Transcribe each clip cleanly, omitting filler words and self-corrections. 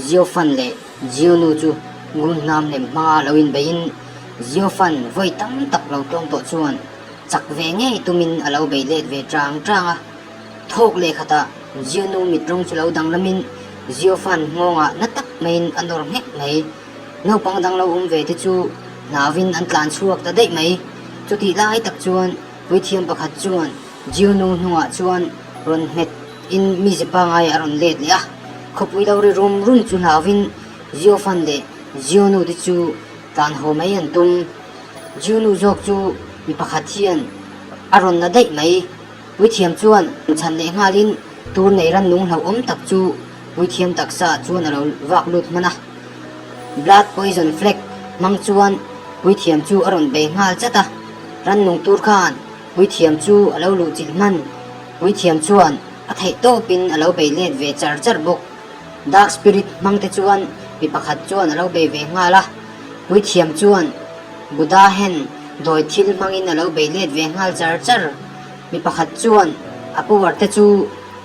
Ziofan leh Zionu chu ngunhnam lem hmanga lo inbeiin Ziofan vawi tam tak lo tlawm tawh chuan chak ve ngei tumin a lo bei let ve chang chang a. Thawk leh khatah Zionu mit rawng chu lo danglamin Ziofan nghawngah na tak maiin a nawr nghek mai. Naupang dang lo awm ve te chu hlauvin an tlan chhuak ta daih mai. Chutih lai tak chuan puithiam pakhat chuan Jiunu hnungah chuan rawn hmet in mize pangai a rawn let leh a. Khawpui lo ri rum rum chu hlauvin Jiofan leh Jionu te chu tlan haw mai an tum. Jiunu zawk chu mi pakhat hian a rawn la daih mai. Puithiam chuan chhan leh nghalin tur nei rannung hlauhawm tak chu puithiam taksa chuan a lo vak lut hman a. Blood poison flag hmang chuan puithiam chu a rawn bei nghal chat a, rannung tur khan puithiam chu a lo luh chilh hman. Puithiam chuan a theih tawpin a lo bei let ve char char bawk. Dark spirit hmang te chuan mi pakhat chuan a lo bei ve nghal a, puithiam chuan Buddha hen dawi thil hmangin a lo bei let ve nghal char char. Mi pakhat chuan a power te chu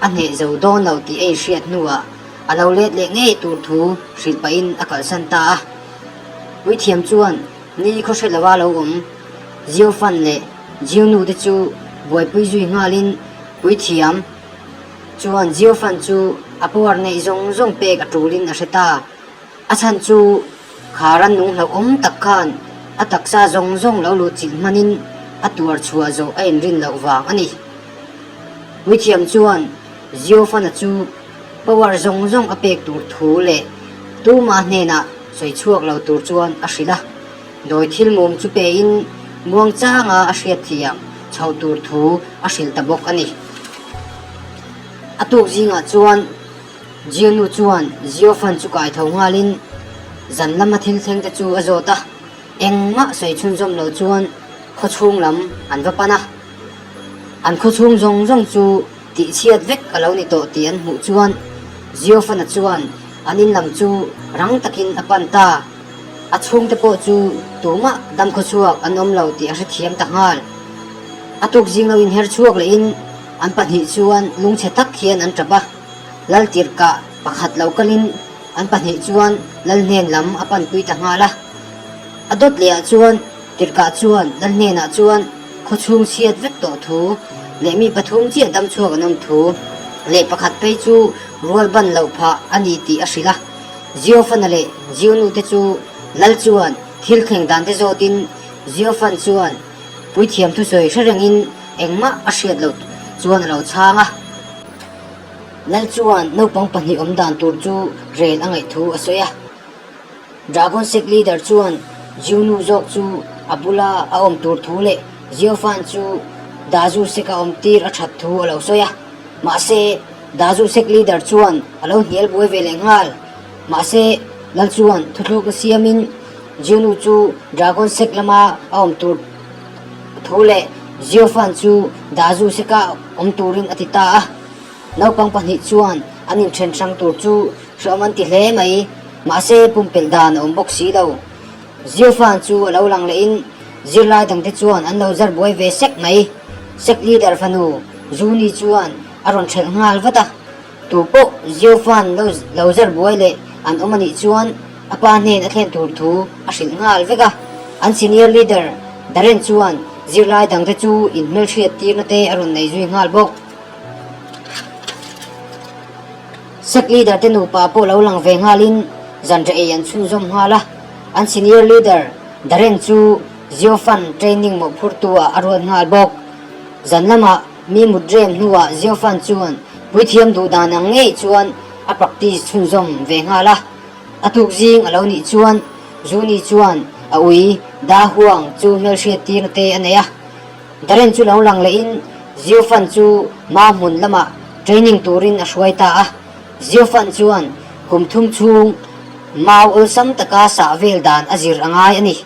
a hneh zo dawn lo tih a inhriat hnuah a lo let leh ngei tur thu hrilh pahin a kalsan ta a. Puithiam chuan ni khaw hre lova lo awm Jiofan leh Jionu te chu buaipui zui nghalin puithiam chuan Jiofan chu a power neih zawng zawng pek a tulin a hre ta. A chhan chu kha rannung hlauhawm tak khan a taksa zawng zawng lo luh chilh hmanin a tuar chhuah zawh a inrin loh vang a ni. Puithiam chuan Jiofana chu power zawng zawng a pek tur thu leh tuma hnenah sawi chhuak lo tur chuan a hrilh a. Dawi thil mum chu pein muangchanga a hriat thiam chhoh tur thu a hrilh ta bawk a ni. A tuk zingah chuan Jionu chuan Jiofan chu kai tho nghalin zan lama thil thleng te chu a zawt a, engmah sawi chhunzawm lo chuan khawchhung lam an va pan a. An khawchhung zawng zawng chu Tihchhiat vek a lo ni tawh tih an hmuh chuan Ziofana chuan an in lam chu rang takin a pan ta. A chhungte pawh chu tumah damkhawchhuak an awm lo tih a hrethiam ta nghal. A tuk zing lo inher chhuak lehin an pahnih chuan lungchhe tak hian an tap a. Lal tirhkah pakhat lo kalin an pahnih chuan lal hnen lam a panpui ta nghal a. A dawt lehah chuan Tirhkah chuan lal hnenah chuan khawchhung chhiat vek tawh thu leh mi pathum chiah dam chhuak an awm thu leh pakhat phei chu rual ban loh phah a ni tih a hrilh a. Ziofana leh Zionu te chu lal chuan thil thleng dan te zawtin Ziofan chuan puithiam thusawi hre rengin engmah a hriat loh chuan a lo chhang a. Lal chuan naupang pahnih awm dan tur chu rel a ngaih thu a sawi a. Dragon Sect Leader chuan Jiunu zawk chu a bula a awm tur thu leh Jiofan chu Dazu Sect a awm tir a that thu a lo sawi a. Mahse, Dazu Sect Leader chuan a lo hnial buai ve leh nghal. Mahse, Lal chuan thuthlukna siamin Jiunu chu Dragon Sect lama a awm tur thu leh Jiofan chu Dazu Sect-a awm turin a ti ta a. Naupang pahnih chuan an inthen hrang tur chu hreawm an ti hle mai, mahse pumpelh dan a awm bawk si lo. Ziofan chu a lo lang lehin zirlai dangte chuan an lo zar buai ve sek mai. Sek leader fanu Zuni chuan a rawn ṭhelh nghal vat a, tu pawh Ziofan lo lo zar buai leh an awm a nih chuan a pa hnen a thlen tur thu a hrilh nghal vek a. An senior leader Darren chuan zirlai dangte chu inhmelhriat tirna te a rawn nei zui nghal bawk. Sect leader te nupa pawh lo lang ve nghalin zanriah ei an chhunzawm nghal a, an senior leader Darren chu Ziofan training mawhphurtu ah a ruat nghal bawk. Zan lamah mi mut rem hnuah Ziofan chuan puithiam duh dan ang ngei chuan a practice chhunzawm ve nghal a. A tuk zing a lo nih chuan Zuni chuan a ui Da Huang chu hmelhriat tirna te a nei a. Darren chu lo lang lehin Ziofan chu hma hmun lamah training turin a hruai ta a. Ziofan chuan kum thum chhung mau awlsam taka sah vel dan a zir a ngai a ni.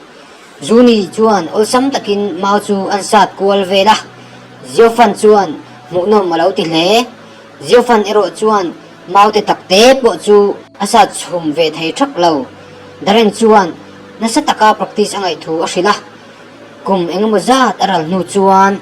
Zuni chuan awlsam takin mau chu an sat kual vel a, Ziofan chuan hmuhnawm a lo ti hle. Ziofan erawh chuan mau te tak te pawh chu a sat chhum ve thei thak lo. Darren chuan nasa taka practice a ngaih thu a hrilh a. Kum engemaw zat a ral hnu chuan.